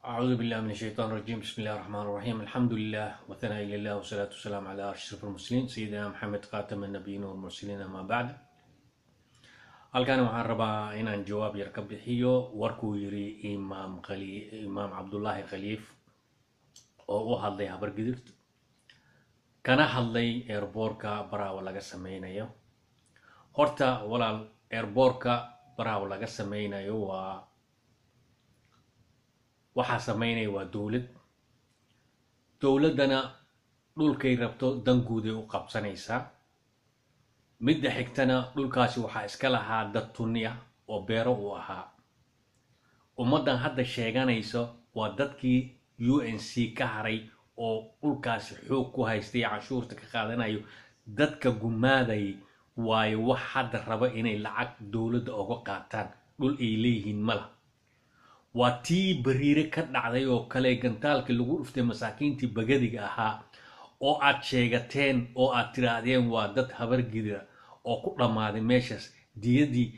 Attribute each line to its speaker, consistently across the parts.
Speaker 1: أعوذ بالله من الشيطان الرجيم. بسم الله الرحمن الرحيم. الحمد لله وثناء لله والصلاة والسلام على أشرف المرسلين سيدنا محمد خاتم النبيين والمرسلين، أما بعد. Halkan waxaan rabaa inaan jawaab yar ka bixiyo warkuu yiri Imaam Imaam Cabdullaahi Khaliif oo u hadlay Habargidir, kana hadlay airportka Baraawo laga sameynayo. Horta walaal, airportka Baraawo laga sameynayo waa waxaa sameynaya waa dowlad. Dowladdana dhulkay rabto dan guuday u qabsanaysaa. Midda xigtana, dhulkaasi waxaa iska lahaa dad Tunni ah oo beero u ahaa. Ummaddan hadda sheeganayso waa dadkii UNC ka haray oo dhulkaasi xoog ku haystay, canshuurta ka qaadanayo, dadka gumaadayay waayo. Wax hadda raba inay lacag dowladda oga qaataan dhul ay leeyihiin mala. Waa tii Bariire ka dhacday oo kale, gantaalkii lagu dhuftay masaakiintii Bagadiga ahaa oo aad sheegateen oo aad tiraahdeen waa dad Habargidira oo ku dhammaaday meeshaas. Diyadii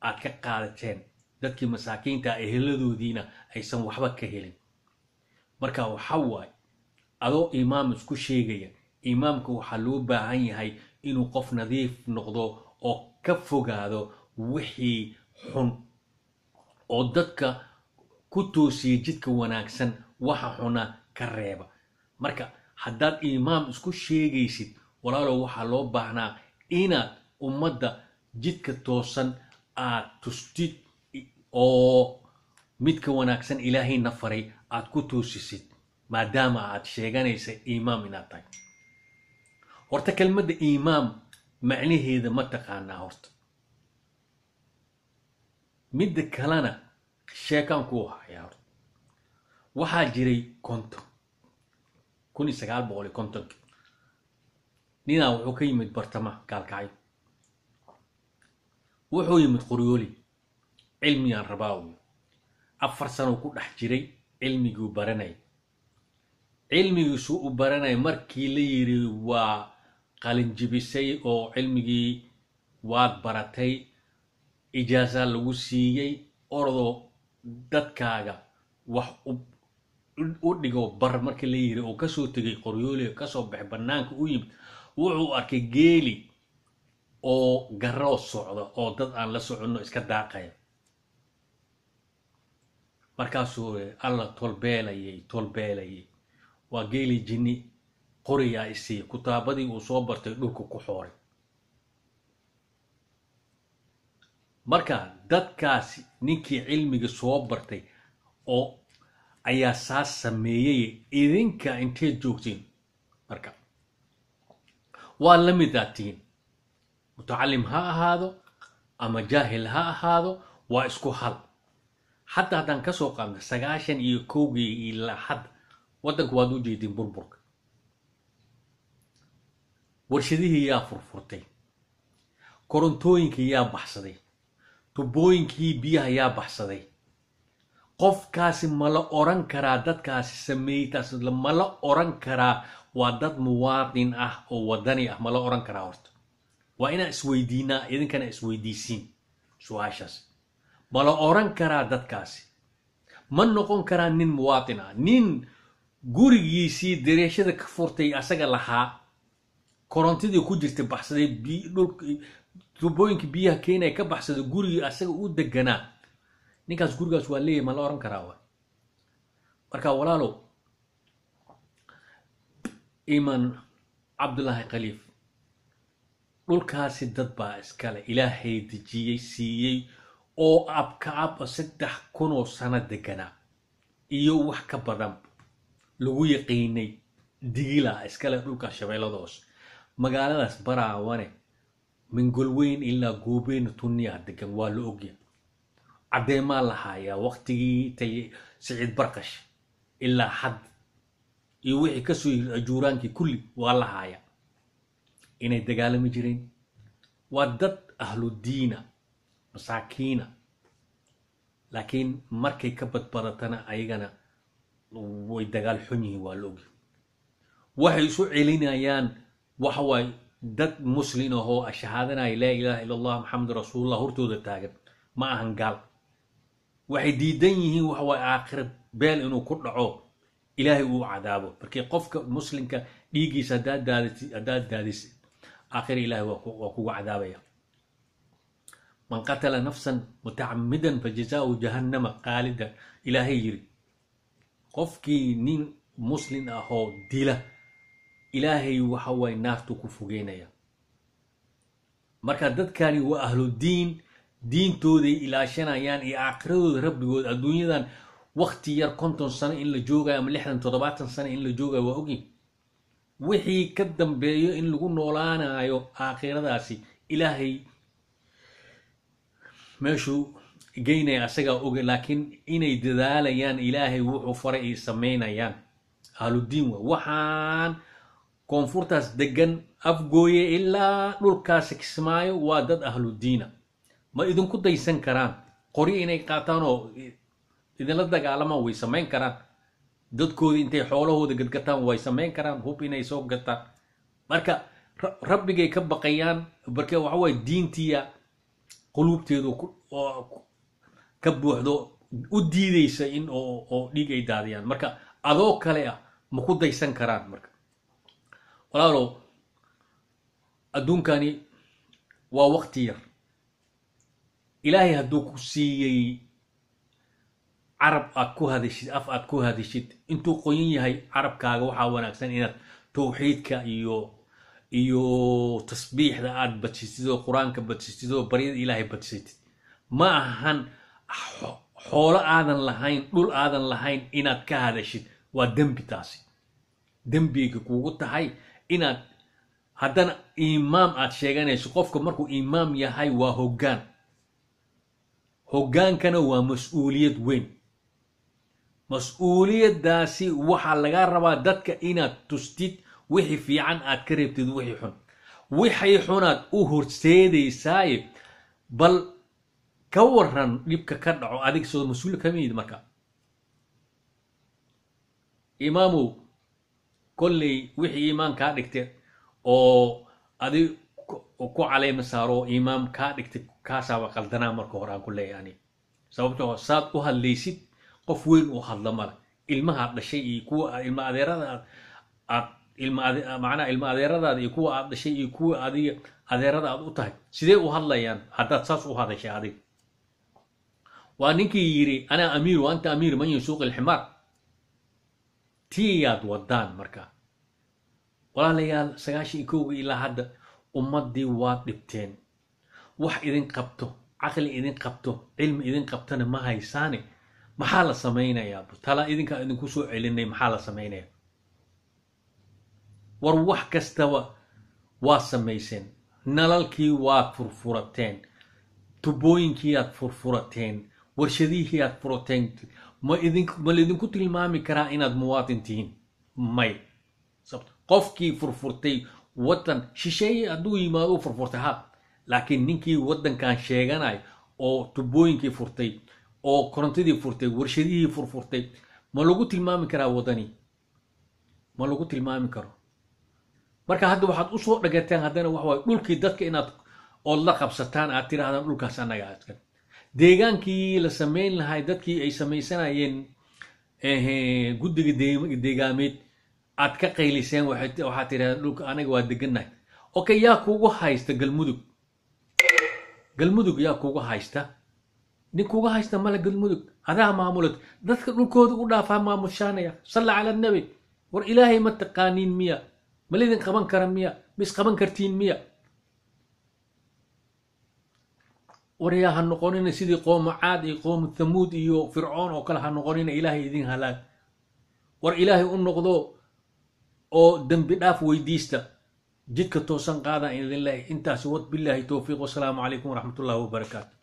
Speaker 1: aad ka qaadateen dadkii masaakiinta, eheladoodiina aysan waxba ka helin. Marka waxa waaye, adoo imaam isku sheegaya, imaamka waxaa loo baahan yahay inuu qof nadiif noqdo oo ka fogaado wixii xun oo dadka ku toosiya jidka wanaagsan, waxa xuna ka reeba. Marka haddaad imaam isku sheegaysid, walaalow, waxaa loo baahnaa inaad ummadda jidka toosan aad tustid oo midka wanaagsan Ilaahayna faray aad ku toosisid, maadaama aad sheeganaysa imaam inaad tahay. Horta kelmadda imaam macnaheeda ma taqaanaa horta? Midda kalena, sheekaan kuu hayaa. Horta waxaa jiray 50, 1950-kii, ninaa wuxuu ka yimid bartamaha Gaalkacyo, wuxuu yimid Qoryooli. Cilmigaan rabaa uu. 4 sano ku dhex jiray, cilmiguu baranay. Cilmigiisuu u baranay, markii la yiri waa qalinjibisay oo cilmigii waad baratay, ijaaza lagu siiyey, orodoo dadkaaga wax u dhigo bar, markii la yiri oo kasoo tegay Qoryooli, kasoo baxay, banaanka u yimid, wuxuu arkay geeli oo garoo socda oo dad aan la soconno iska daaqaya. Markaasuu alla tolbeelayay, tolbeelayay, waa geeli jinni qoriyaa isiiya. Kutaabadii uu soo bartay dhulka ku xooray. Marka dadkaasi, ninkii cilmiga soo bartay oo ayaa saas sameeyey, idinka inteed joogtiin? Marka waa la mid aad tihiin. Mutacalim ha ahaado ama jaahil ha ahaado, waa isku hal. Xataa haddaan kasoo qaadno 91-gii ilaa hadda, waddanku waad u jeedin burburka. Warshadihii yaa furfurtay? Korontooyinkii yaa baxsaday? Tubooyinkii biyaha yaa baxsaday? Qofkaasi ma la oran karaa, dadkaasi sameeytaas ma la oran karaa waa dad muwaadin ah oo wadani ah? Ma la oran karaa? Horta waa inaan isweydiinaa, idinkana isweydiisiin su-aashaas. Ma la oran karaa dadkaasi ma noqon karaa nin muwaatin ah, nin gurigiisii dareeshada ka furtay, asaga lahaa, korontadii ku jirtay baxsaday, tubooyinka biyaha keenaya ka baxsaday, gurigii asaga u deganaa? Ninkaas gurigaas waa leeyahy ma la oran karaa? Wa marka walaalow, Imaan Cabdullaahi Khaliif, dhulkaasi dad baa iskale, Ilaahay dejiyey, siiyey oo abka ab 3000 oo sano deganaa iyo wax ka badan lagu yaqiinay. Digila iskale dhulkaas Shabeellada Hoose, magaaladaas Baraawane, Mingolweyn ilaa Goobeyn Tunniyaa degan, waa la ogyahay, caddeemaa la haayaa. Waqtigii tay Siciid Barqash ilaa xad iyo wixii kasoo yiri ajuuraankii kulli waa la haayaa inay dagaalami jireen. Waa dad ahludiina, masaakiina, laakiin markay ka badbadatana ayagana way dagaal xun yihiin, waa la ogyahay. Waxay isu celinayaan waxa waaye dad Muslin ahoo shahaadanaya, laa ilaaha ila Allah, Maxamed rasuulullah, hortooda taagan, ma ahan gaal. Waxay diidan yihiin waxa waaye aakhira beel inuu ku dhaco, Ilaahay uu cadaabo. Markii qofka muslimka dhiiggiisa haddaad daadisid, aakhira Ilaahay waa kugu cadaabaya. Man qatala nafsan mutacamidan fajazaau jahannama qaalidan, Ilaahay yiri. Qofkii nin muslim ahoo dila, Ilaahay waxa waaye naartu ku fogeynaya. Marka dadkani waa ahludiin, diintooday ilaashanayaan iyo aakhiradooda, rabbigood. Adduunyadan wakti yar, 50 sano in la joogayo ama 60, 70 sano in la joogayo waa ogyihin. Wixii ka dambeeyo in lagu noolaanayo aakhiradaasi, Ilaahay meeshuu geynaya asagaa oge, laakiin inay dadaalayaan, Ilaahay wuxuu faray ay samaynayaan, ahludiin wa. Waxaan koonfurtaas degan, Afgooye ilaa dhulkaasi Kismaayo, waa dad ahludiina. Ma idinku daysan karaan qoryo inay qaataan oo idinla dagaalamaan? Way samayn karaan. Dadkoodii intay xoolahooda gadgataan way samayn karaan, hub inay soo gataan. Marka rabbigay ka baqayaan. Marka waxa waye diintiya quluubteedu ka buuxdo, u diideysa in oo dhiig ay daadiyaan. Marka adoo kale ah ma ku daysan karaan. Marka walaalow, adduunkani waa waqti yar. Ilaahay hadduu ku siiyey carab aad ku hadashid, af aad ku hadashid, intuu qoyan yahay carabkaaga, waxaa wanaagsan inaad tawxiidka iyo tasbiixda aad badsatid, oo Qur-aanka badsatid, oo baryada Ilaahay badsatid. Ma ahan xoolo aadan lahayn, dhul aadan lahayn inaad ka hadashid, waa dembi. Taasi dembiga kugu tahay inaad haddana imaam aad sheeganayso. Qofka markuu imaam yahay waa hoggaan, hoggaankana waa mas-uuliyad weyn. Mas-uuliyaddaasi waxaa laga rabaa dadka inaad tustid wixii fiican, aad ka reebtid wixii xun. Wixii xunaad u horseedaysaaye, bal ka waran dhibka ka dhaco? Adig soo mas-uul kama yid. Marka imaamow, kolley wixii iimaan kaa dhigtay oo adig ku caleyma saaro oo imaam kaa dhigtay, kaasaaba qaldanaa marka hore aan ku leeyahay ani. Sababtoo saad u hadlaysid, qof weyn uu hadla male. Ilmahaad dhashay iyo kuwa ilma adeerada aad ilma, macnaha ilma adeeradaada iyo kuwa aad dhashay iyo kuwa adiga adeerada aad u tahay, sidee u hadlayaan haddaad saas u hadashay adiga? Waa ninkii yidhi "anaa amiir wa anta amiir, man yasuuqi alximaar", tiiyaad wadaan. Marka walaalayaal, 91-ga ilaa hadda ummaddii waad dhibteen. Wax idin qabto, caqli idin qabto, cilmi idin qabtana ma haysaane. Maxaa la samaynayaa? Tala idinkaa idinku soo celinay. Maxaa la samaynaya? War wax kastaba waad samayseen, nalalkii waad furfurateen, tubooyinkiiaad furfurateen, warshadihiiaad furateen. Ma laydinku tilmaami karaa inaad muwaatin tihiin? May. Qofkii furfurtay waddan shisheeye hadduu yimaado u furfurtay ha, laakiin ninkii waddankan sheeganayo oo tubooyinkii furtay oo korontadii furtay, warshadihii furfurtay, ma lagu tilmaami karaa waddani? Ma lagu tilmaami karo. Marka hadda waxaad usoo dhagateen haddana waxa waye dhulkii dadka inaad ood la qabsataan, aad tirahdaan dhulkaas annaga askan. Deegaankii la samayn lahay, dadkii ay samaysanayeen guddiga deegaameed, aad ka qayliseen. Waxaad tirahdeen dhulka anaga waa degannahay. Okay, yaa kugu haysta Galmudug? Galmudug yaa kugu haysta? Nin kuga haysta male. Galmudug adaa maamulad, dadka dhulkooda u dhaafaa maamushaanaya. Salla cala nabi. War Ilaahay ma taqaaniin miya? Ma laydin qaban kara miya? Ma isqaban kartiin miya? War yaa ha noqonina sidii qooma Caad iyo qooma Thamuud iyo Fircoon oo kale ha noqonina. Ilaahay idin halaag. War Ilaahay u noqdo oo dembi dhaaf weydiista, jidka toosan qaadaan idin lehay. Intaasi wad, bilaahi towfiiq, wasalaamu calaykum waraxmat ullahi wabarakaatu.